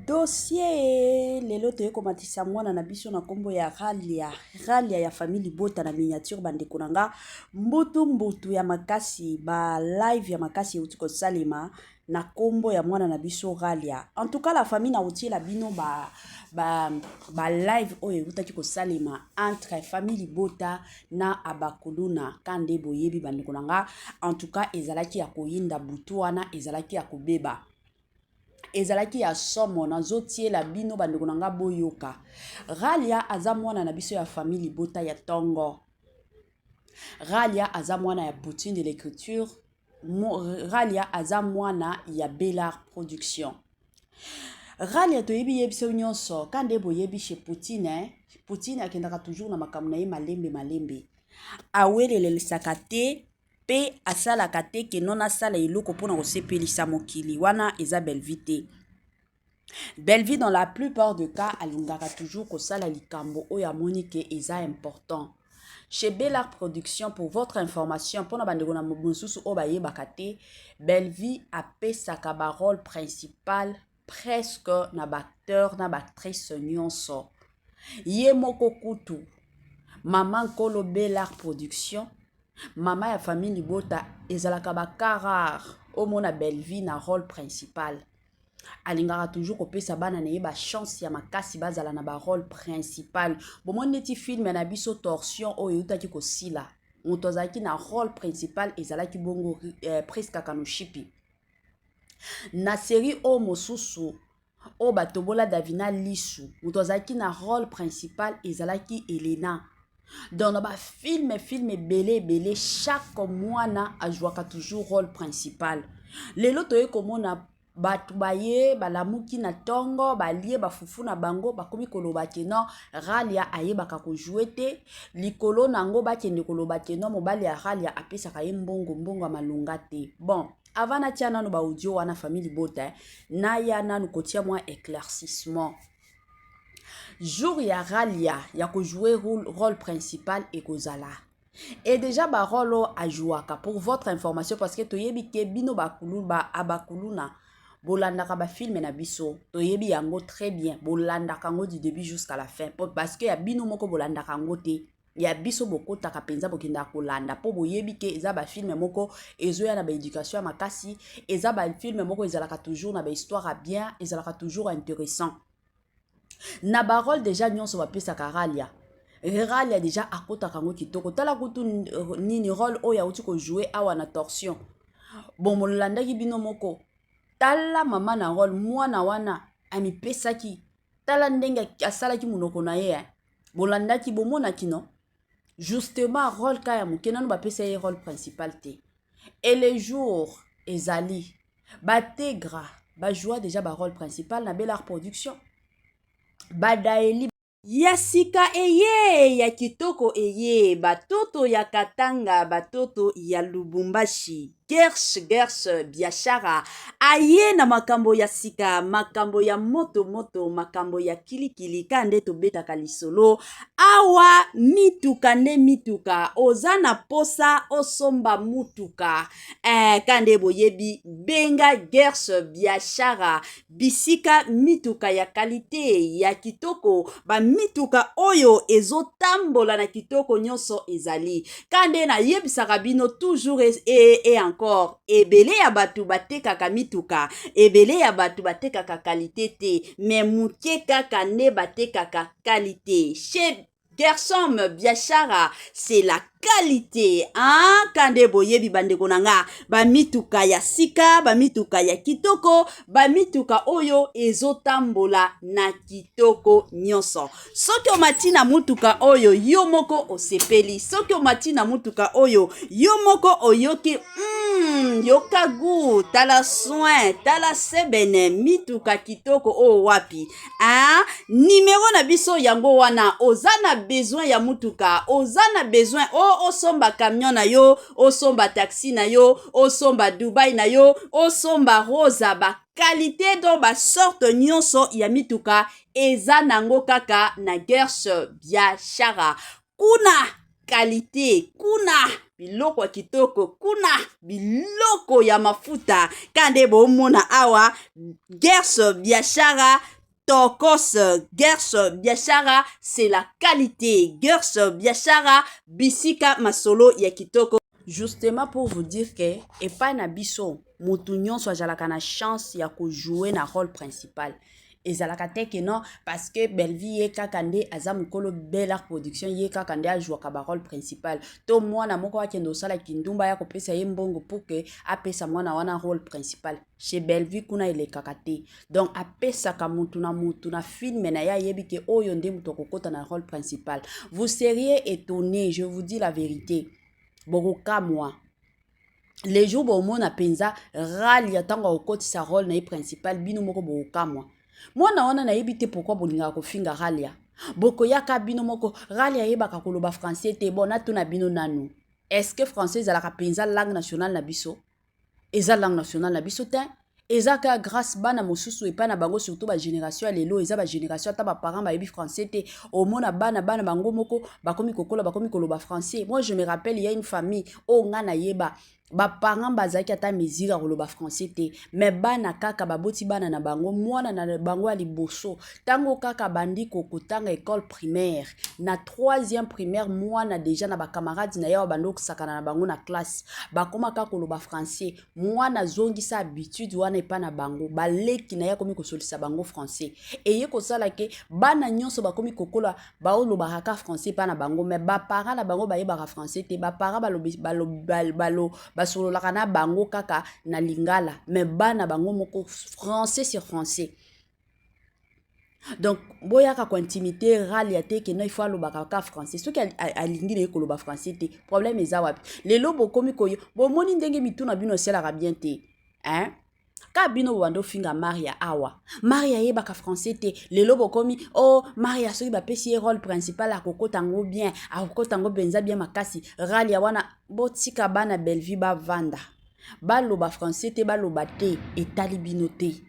Dossier lelo toye komatisa mwana na biso na nkombo ya Ralia, Ralia ya famille libota na miniature bandeko na nga mbutu mbutu ya makasi ba live ya makasi euti kosalema na nkombo ya mwana na biso Ralia. En tout cas la famille na kotiela bino ba ba ba live oyo eutaki kosalema entre famille libota na abakuluna ka nde boyebi bandeko na nga en tout cas ezalaki ya koyinda butu wana ezalaki ya kobeba ezalaki ya somo nazotiela bino bandeko na nga boyoka ralia aza mwana na biso ya famille libota ya tongo ralia aza mwana ya poutine de l'écriture ralia aza mwana ya belar production ralia toyebi ye biso nyonso ka nde boyebi chez poutine eh? poutine akendaka toujours na makambo na ye malembe malembe awelelelisaka te mpe asalaka te ke non asala eloko mpona kosepelisa mokili wana eza Bellevue te Bellevue dans la plupart de cas alingaka toujours kosala likambo oyo amoni ke eza important chez Bellar Production pour votre information mpona bandeko na mosusu oyo bayebaka te Bellevue apesaka ba rôle principal presque na ba acteur na ba actrice nyonso ye moko kutu mama nkolo Bellar Production mama ya famille libota ezalaka ba cas rare omona Bellevue na rôle principal alingaka toujours kopesa bana na ye bachance ya makasi bazala na barole principal bomoni neti filme na biso torsion oyo eutaki kosila moto azalaki na rôle principal ezalaki bongo eh, Prisca Kanushipi na série oyo mosusu oyo batobola Davina lisu moto azalaki na rôle principal ezalaki Elena donc na bafilme filme ebele ebele chaque mwana azwaka toujours rôle principal lelo toye komona bato baye balamuki na ntongo balie bafufu na bango bakomi koloba ke non ralia ayebaka kojouer te likolo na yango bakende koloba ke non mobali ya ralia apesaka ye mbongo mbongo ya malonga te bon avant natia nanu baaudio wana famille libota eh, naya nanu kotia mwa éclaircissement jour ya ralia ya kojouer rôle, rôle principal ekozala et déjà barole oyo ajouaka pour votre information parce que toyebi ke bino bakulu ba abakuluna bolandaka bafilme na biso toyebi yango très bien bolandaka yango du début jusqu'à la fin parce que ya bino moko bolandaka yango te ya biso bokotaka mpenza bokendaka kolanda mpo boyebi ke eza bafilme moko ezoya na baéducation ya makasi eza bafilme moko ezalaka toujours na bahistoire ya bien ezalaka toujours intéressant na barole déjà nyonso bapesaka ralia ralia déjà akotaka yango kitoko tala kutu nini role oyo auti kojouer awa na torsion bon molandaki bino moko tala mama na role mwana wana amipesaki tala ndenge asalaki monoko na ye bolandaki bomonaki no justement role ka ya moke nano bapesa ye role principal te et le jour ezali bategra bajoua déjà barole principal na belar production badaeli ya sika eye ya kitoko eye batoto ya katanga batoto ya lubumbashi gers gers biashara aye na makambo ya sika makambo ya moto moto makambo ya kilikili ka nde tobetaka lisolo awa mituka nde mituka oza na posa osomba mutuka eh, ka nde boyebi benga gers biashara bisika mituka ya kalite ya kitoko bamituka oyo ezotambola na kitoko nyonso ezali ka nde nayebisaka bino toujours et, et encore ebele ya bato batekaka mituka ebele ya bato batekaka kalite te me moke kaka nde batekaka kalite chez Gersom Biashara c'est la qualité hein? Kande boyebi bandeko na nga bamituka ya sika bamituka ya kitoko bamituka oyo ezotambola na kitoko nyonso soki omati na mutuka oyo yo moko osepeli soki omati na mutuka oyo yo moko oyoki yoka gu tala soin tala sebene mituka kitoko oyo wapi ah, nimero na biso yango wana oza na besoin ya mutuka oza na besoin o osomba camion na yo osomba taxi na yo osomba dubai na yo osomba rosa bakalite donc basorte nyonso ya mituka eza nango kaka na gers biashara kuna kalite kuna biloko ya kitoko kuna biloko ya mafuta ka nde bomona awa gers biashara. Tokos Gers Biashara c'est la qualité. Gers Biashara bisika masolo ya kitoko. Justement pour vous dire que epai na biso mutu nyonso azalaka na chance ya ko jouer na rôle principal. Ezalaka te que non parce que Bellevue ye kaka nde aza mokolo Bel Art Production ye kaka nde ajouaka ba rôle principal to mwana moko akende kosala kindumba ya kopesa ye mbongo pour que apesa mwana wana rôle principal. Chez Bellevue kuna elekaka te. Donc apesaka mutu na mutu na film na ye ayebi ke oyo nde mutu akokota na rôle principal. Vous seriez étonné, je vous dis la vérité. Bokokamwa. Le jour bomona penza Ralia ntango akokotisa rôle na ye principal bino moko bokokamwa. Mwana wana nayebi te pourquoi bolingaka kofinga Ralia. Bokoyaka bino moko Ralia ayebaka koloba français te. Bon natuna bino nanu. Est-ce que français ezalaka penza langue nationale na biso? Eza langue nationale na biso te. Eza kaka grâce bana mosusu epai na bango surtout ba génération ya lelo eza ba génération ata ba parents bayebi français te. Omona bana bana bango moko bakomi kokola bakomi koloba français. Moi je me rappelle il y a une famille oyo nga nayeba ba parents bazalaki ata mesure ya koloba français te mais bana kaka baboti bana na bango mwana na bango ya liboso ntango kaka bandi kotanga école primaire na troisième primaire mwana déjà na ba camarades na ye oyo bandi kosakana na bango na classe bakoma kaka koloba français. Mwana azongisa habitude wana epai na bango, baleki na ye akomi kosolisa bango français. Eye kosala ke bana nyonso bakomi kokola baolobaka kaka français epai na bango, mais ba parents na bango bayebaka français te. Ba parents balobi, balo, balo, balo, basololaka na bango kaka na lingala, mais bana bango moko français sur français. Donc boyaka ko intimité Ralia te ke non il faut alobaka kaka français. Soki alingi na ye koloba français te, problème eza wapi? Lelo bokomi koyo, bomoni ndenge mitu na bino esalaka bien te. Hein? Ka bino bobanda ofinga Maria awa. Maria ayebaka français te. Lelo bokomi oh Maria soki bapesi ye rôle principal akokota ngo bien, akokota ngo benza bien makasi. Ralia wana botika bana Bellevue bavanda. Baloba français te, baloba te, etali bino te.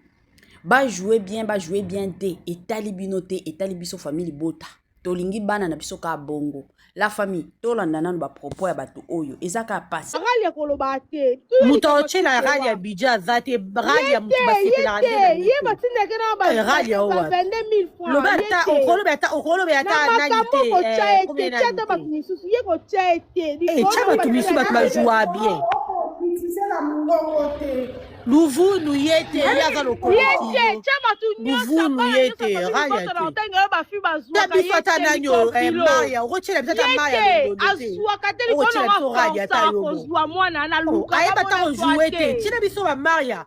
Ba jouer bien, ba jouer bien te, etali bino te, etali biso famille libota. Tolingi bana na biso ka bongo. La famille, tolanda nanu ba propos ya bato oyo. Eza ka pasi. Ralia koloba te. Moto aotyela Ralia budget aza te. Ralia moto basepelaka nde na ye batindaki na ba eh, Ralia oyo wapi? 22000 francs. Loba ata okoloba ata okoloba ata nani te. Makambo kotya ye te, tya ata bato misusu, ye kotya ye te. Eh, tya bato misusu bato bajouaka bien. Okokitisa na mongongo te. Luvunu ye te ye aza lokolo luvunu ye te raya te biso ata nani eh, maya okotyela biso ata maya te okotyela biso raya ata yo ayeba ata kojoue te tyela biso bamaria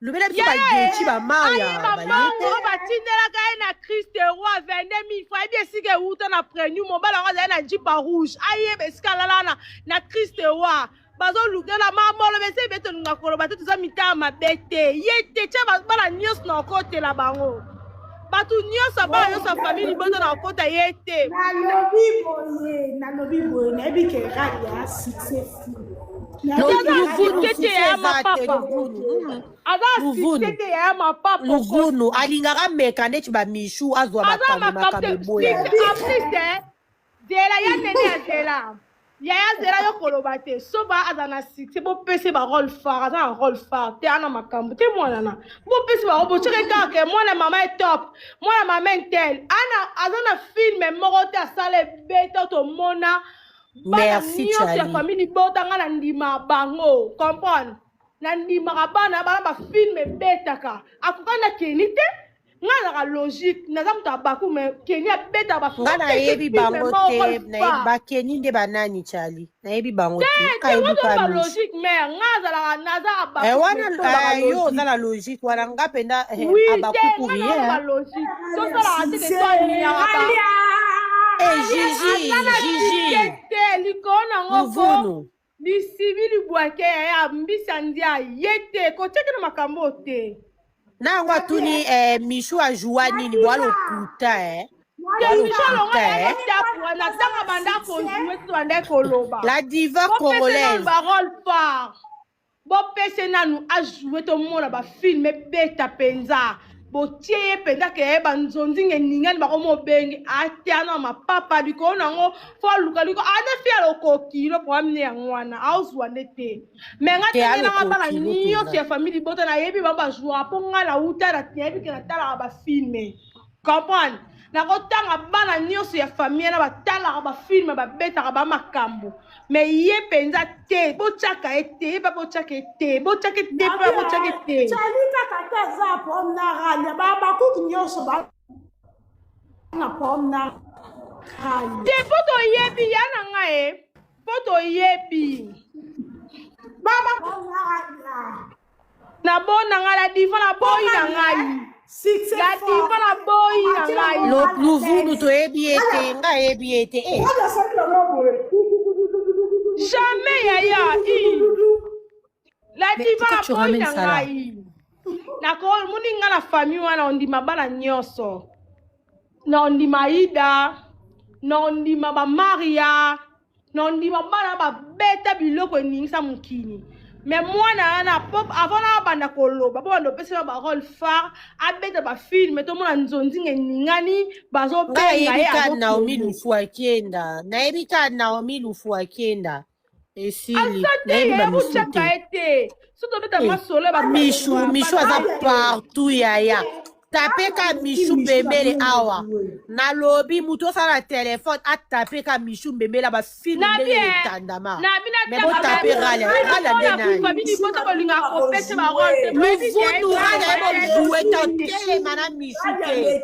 lobela biso bagechi bamaria baye batindelaka ye na christ roi 22000 fois ayebi esika ewuta na prenu mobali yango azali na jipa rouge ayeba esika alala na christ roi bazolukela mamolo bese ebe tolinga koloba te toza mitama mabe te ye te tya bana nyonso na okotela bango bato nyonso bana nyonso ya famille liboso na okota ye te nalobi boye nalobi boye nayebi ke ralia succès luvunu alingaka meka neti bamishu azwa makambo makambo eboya zela ya nene ya zela yaya zela yo koloba te soba aza na succès bopesi ba role phare aza na role phare te ana makambo te mwana na bopesi ba role botyeke kaka ke mwana mama e top mwana mama intel ana aza na filme moko te asala ebeta tomona bana nyonso ya famille libota nga na ndima bango comprendre na ndimaka bana bana bafilme ebetaka akokani na keni te nga nazalaka logique naza moto ya baku mais keni abetaka ba nga nayebi bango te bakeni nde banani chali nayebi bango te ba logique mais nga azalaka naza abaku eh, wana eh, yo oza na logique wana nga mpenza eh, abaku pour rien ba logique tosalaka te ke toalingaka Gigi Gigi te likolo nango Lisibi libwake yaya mbisi ndia ye te kotiaki na makambo oyo te. Na yango atuni eh, Michou ajoua nini bwa lokuta eh. La diva congolaise. Ba rôle phare. Bopese nanu ajoue tomona ba film ebeta penza. Botie ye mpenza ke ye banzonzinga eningani bakoma obenge atia na mapapa likolo na yango fo aluka liko ane fi alokoki lo problème ne yango wana aozwa nde te me nga tengelanga bana nyonso ya famille libota nayebi bango bazwaka mpo nga nauta nayebi ke natalaka bafilme. Comprendre? Nakotanga bana nyonso ya famille na batalaka bafilme babetaka bamakambo me ye mpenza te botyaka ye te ye mpe botyaka ye te botyaka ye te mpe botyaka ye te Charlie kaka te aza pom na ralia babakuki nyonso ba na pom na ralia te mpo toyebi ya na ngai e mpo toyebi baba pom na ralia na bo na ngai la diva na boyi na ngai la diva na boyi na ngai luvunu toyebi ye te ngai ayebi ye te eh. jamais yaya i la diva na boyi na ngai nakomoni ngai na famille wana ondima bana nyonso na ondima ida na ondima bamaria na ndima bana babeta biloko eningisa mokili me mwana wana po avant na abanda koloba po banda opesela barole phare abeta bafilme tomona nzonzinga eningani bazobenga ye ka naomi lufu akenda nayebi ka naomi lufu akenda esili nayebi bamisu te te so tobeta eh, masolo mishu mishu aza partout yaya tape ka michu mbembele awa nalobi moto osala telefone atape ka michu mbembele bafilme ndenge etandama me botape rale rale nde nani luvunu rale ye bojoue ta otelema na michu te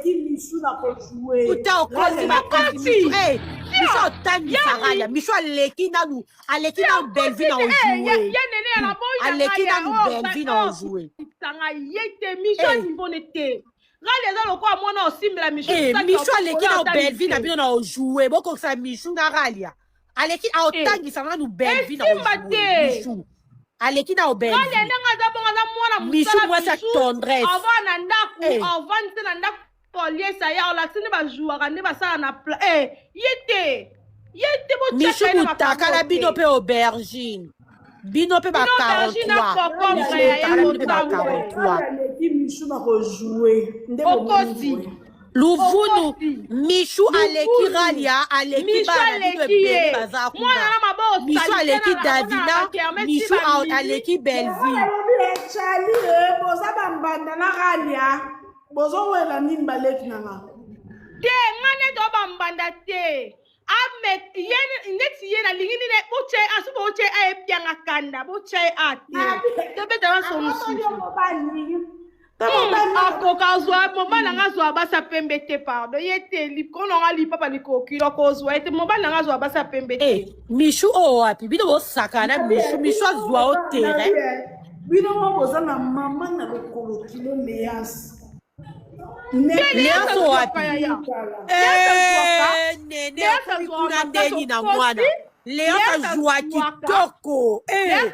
uta okosi makasi michu eh, michu otangisa rale michu aleki nanu aleki nanu bellevue na ojoue aleki nanu bellevue na ojoue sanga ye te micho eh. niveau ne te ngai eza lokola mwana osimbela micho eh, micho aleki na bellevue na bino na ojoue bokokisa micho na ralia aleki aotangisa eh. nanu bellevue na ojoue micho aleki na obellevue ndenge aza bongo aza mwana micho mwasi ya tendresse avant na ndako avandi te na ndako koliesa ye olakisi nde bajuaka nde basala na pla eh, ye te ye te misu mutakala bino mpe aubergine bino mpe ba 43 okosi luvunu mishu aleki ralia aleki bana bino ebele baza kuna mishu aleki davina mishu aleki belleville boza bambanda na ralia bozowela nini baleki na nga te nga nde to bambanda te ame ye neti ye nalingi nini botye asu botye ayebianga kanda botye ye a te tobeta baso mosusu akoka azwa mobali nanga azwa basi ya pembe te pardon ye te likolo nanga lipapa likoki akozwa ye te mobali nanga azwa basi ya pembe te eh, mishu oyo wapi bino bosakana na mishu mishu azwa o terrain bino moko boza na mama na lokolo kilo leance leance wapi eh, nene akomi kuna ndeni na mwana leance azwa kitoko eh,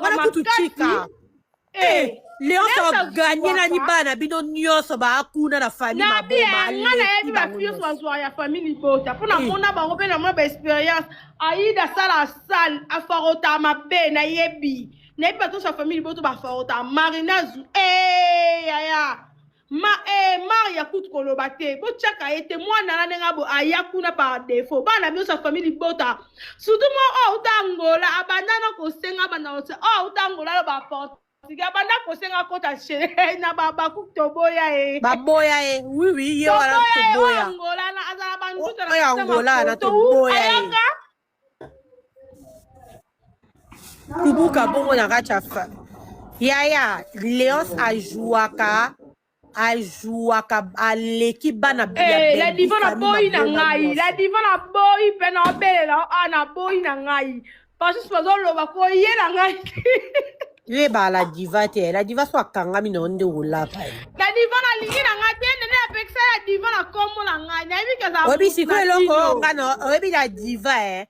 wana kutu tika Eh, Leance aganye nani bana bino nyonso baakuna na famille maboma nga nayebi bafi nyonso bazwaka ya famille libota mpo namona bango mpe namona baexpérience aida asala sale afarota mabe nayebi nayebi bato nyonso ya famille libota bafarota marinazu e yaya ma eh, maria kutu koloba te botyaka ye te mwana na ndenge abo aya kuna par défaut bana nyonso ya famille libota surtout mwa oyo auta angola abanda na kosenga abanda kosenga oyo auta angola aloba portugais abanda kosenga akota chez na babakuku toboya ye baboya ye oui oui ye wana toboya angola na azala banduta na oyo angola na toboya ye ayaka kubuka bongo na kati ya yaya leonce ajouaka ajouaka aleki bana eh, la diva na boyi na ngai la diva na boyi mpe na obelela a na boyi na ngai basusu bazoloba koyela ngai yo ebala la diva te la diva so akangami na yo nde olapa ye la diva nalingi na ngai te nene apekisa la diva na nkombo na ngai nayebi kezala oyebi sikoyo eloko oyo nga na oyebi la diva e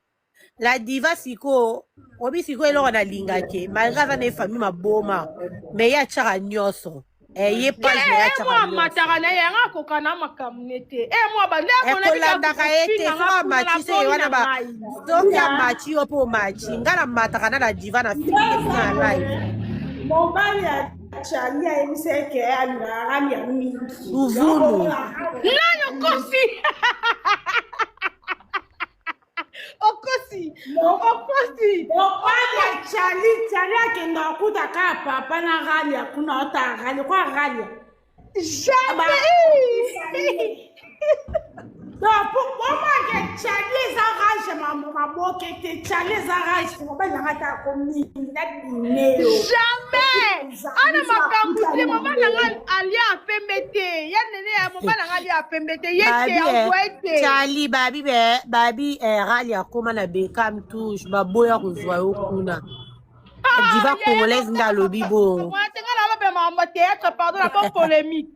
la diva sikoyo oyebi sikoyo eloko nalingaki malgre aza na ye famille maboma mais ye atyaka nyonso Eh, ye page na ye atyaka mwa amataka na ye yango akoka na makambo ne te e mwa bandekolandaka ye te soki amati se ye wana ba soki amati yo mpe omati ngai namataka na la diva na filme na live mobali ya chali ayebisa eke alingaka alia mingi luvunu nani okosi okosi okosi mobali ya chali chali akendaka kuta kaka papa na ralia kuna ota ralia kwa ralia jamais. Omake chali eza rage maboke te, chali eza rage, mobali nanga ata akomingi na dineo. Jamais ana makambo te, mobali nanga alia pembe te, ya nene ya mobali nanga alia pembe te, ye te envoye te. Chali babi be babi eh, rali akoma na Beckham touche, baboya kozwa yo kuna. Diva congolaise nde alobi bongo. Te nga naloba makambo ya théâtre, pardon na bon polémique.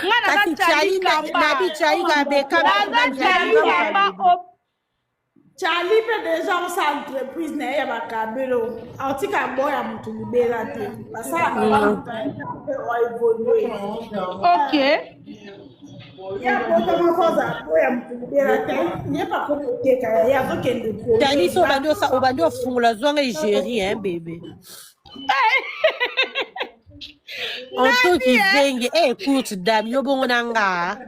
Nga naza Chali Kamba. Nabi Chali ka Beckham. Naza Chali Kamba. Chali mpe deja osala entreprise na ye ya bakabelo, atika boya motu libela te, basalaka mpe oevolue. Ok. Ya botama ko azala boya motu libela te, ye pakomi oteka ye azokende. Chali so obandi ofungola zwanga egérie hein bébé. Anto kizenge eh courte dame yo bongo na nga.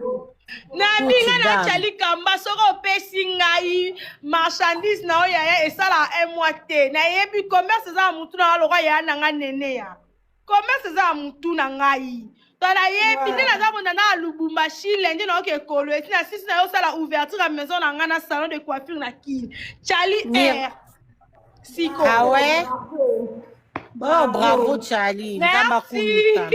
Nabi nga na Chali Kamba, soki opesi ngai marchandise na oyo yaya, esala un mois te. Nayebi commerce eza na mutu na nga lokwa yaya na nga nene ya commerce eza na mutu na ngai to nayebi nde naza bonda na Lubumbashi lundi, nayoka ekolo esi na sisi na yo osala ouverture ya maison na ngai na salon de coiffure na Kini Chali Air siko. Ah ouais? Oh, bravo Charlie, Nzambe akumisama.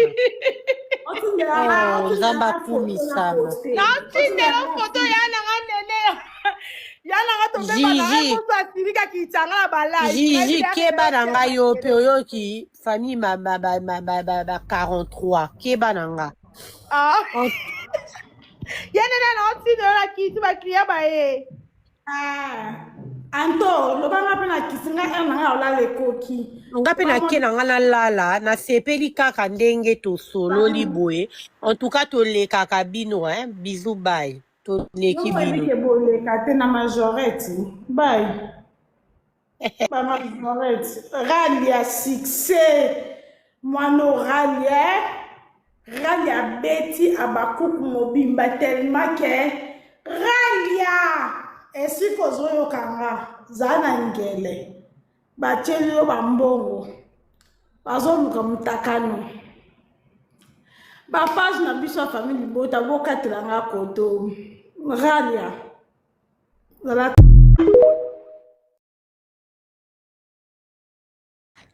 Oh, Nzambe akumisama. Natindela foto ya nanga nene ya nanga tobebanamoto asilika kitanga na balai. Gigi, keba na ngai yo mpe oyoki famille ma, ma, ma, ma, ma, ma, ma 43, keba na nga. Ah. Ya nene naotindela na kiti baclient baye. Ah, Anto lobanga mpe na kisi ngai ere na ngai olala ekoki. Nga mpe nake na nga nalala, nasepeli kaka ndenge tosololi boye. En tout cas tolekaka bino hein. Bisous, bye, toleki bino. Ke boleka te na majorette, bye bamajorette. Rali ya succès, mwana orali e rali abeti abakuku mobimba tellement ke ralia esika ozoyoka nga zala na ngele, batieli yo bambongo, bazoluka motakano. Bapage na biso ya famille libota, bokatela nga koto ralia zala.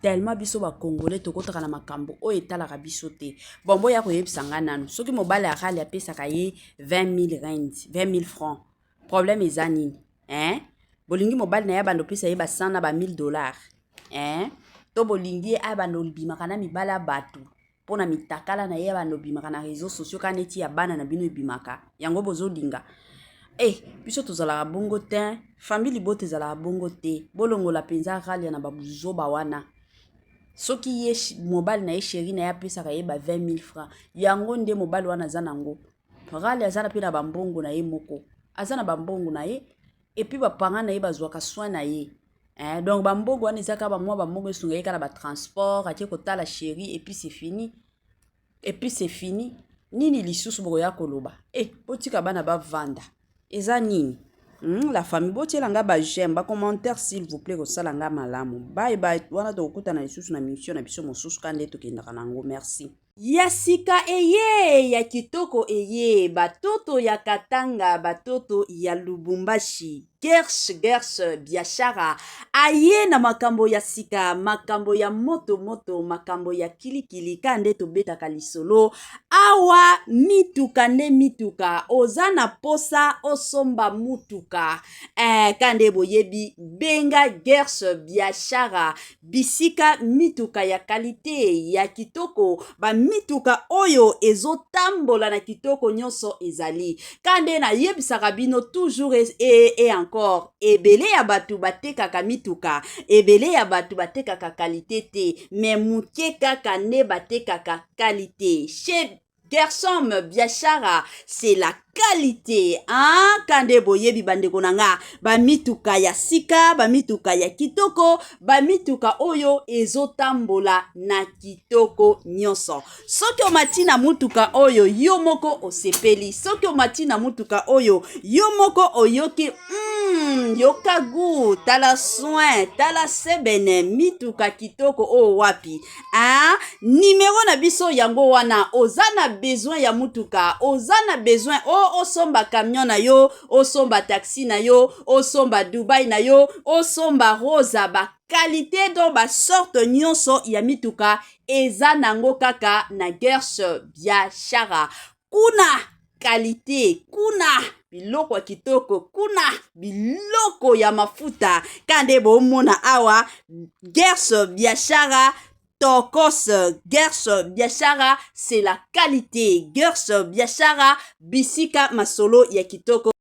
Tellement biso bacongolais tokotaka na makambo oyo etalaka biso te. Bon, boya koyebisa nga nanu, soki mobali arali apesaka ye 20 000 rand, 20 000 francs, problème eza nini, hein? Bolingi mobali na ye abanda opesa ye ba 100 na ba 1000 dollars, hein? To bolingi ye abanda obimaka na mibali ya bato mpo na mitakala na ye, abanda obimaka na réseau sociaux kaka neti ya bana na bino ebimaka yango bozolinga? E biso tozalaka bongo te, famille libota ezalaka bongo te. Bolongola mpenza ralia na babuzoba wana. Soki ye mobali na ye, chéri na ye apesaka ye ba 20 000 francs, yango nde mobali wana aza nango. Rali aza na mpe na bambongo na ye moko, aza na bambongo na ye, et puis bapanga na ye bazwaka soin na ye, eh, donc bambongo wana eza kaka bamwa bambongo esunga ye kaka na batransport ake kotala chéri, et puis c'est fini, et puis c'est fini. Nini lisusu bokoya koloba? E botika bana bavanda, eza nini? La famille, botiela nga baj'aime, bacommentaire s'il vous plaît, kosala nga malamu. Bye bye, wana tokokutana lisusu na mission na biso mosusu ka nde tokendaka nango. Merci. Ya sika eye, ya kitoko eye, batoto ya Katanga, batoto ya Lubumbashi, Gers Gers Biashara aye na makambo ya sika, makambo ya moto moto, makambo ya kilikili ka nde tobetaka lisolo awa. Mituka nde mituka, oza na posa osomba mutuka, eh, ka nde boyebi, benga Gers Biashara, bisika mituka ya qualité ya kitoko, bamituka oyo ezotambola na kitoko nyonso ezali. Ka nde nayebisaka bino toujours et encore, ebele ya bato batekaka mituka, ebele ya bato batekaka qualité te, mais moke kaka nde batekaka qualité. Chez Gersom Biashara, c'est la Qualité ah, kande boyebi bandeko na nga, bamituka ya sika, bamituka ya kitoko, bamituka oyo ezotambola na kitoko nyonso. Soki omati na mutuka oyo yo moko osepeli, soki omati na mutuka oyo yo moko oyoki yoka gu, tala soin, tala sebene, mituka kitoko oyo wapi. Ah, nimero na biso yango wana. Oza na besoin ya mutuka, oza na besoin o osomba camion na yo, osomba taxi na yo, osomba Dubai na yo, osomba Rosa, ba qualité donc ba sorte nyonso ya mituka eza nango kaka na Gersh Biashara. Kuna qualité, kuna biloko ya kitoko, kuna biloko ya mafuta. Kande bomona awa Gersh Biashara Tokos. Gersh Biashara, c'est la qualité. Gersh Biashara, bisika masolo ya kitoko.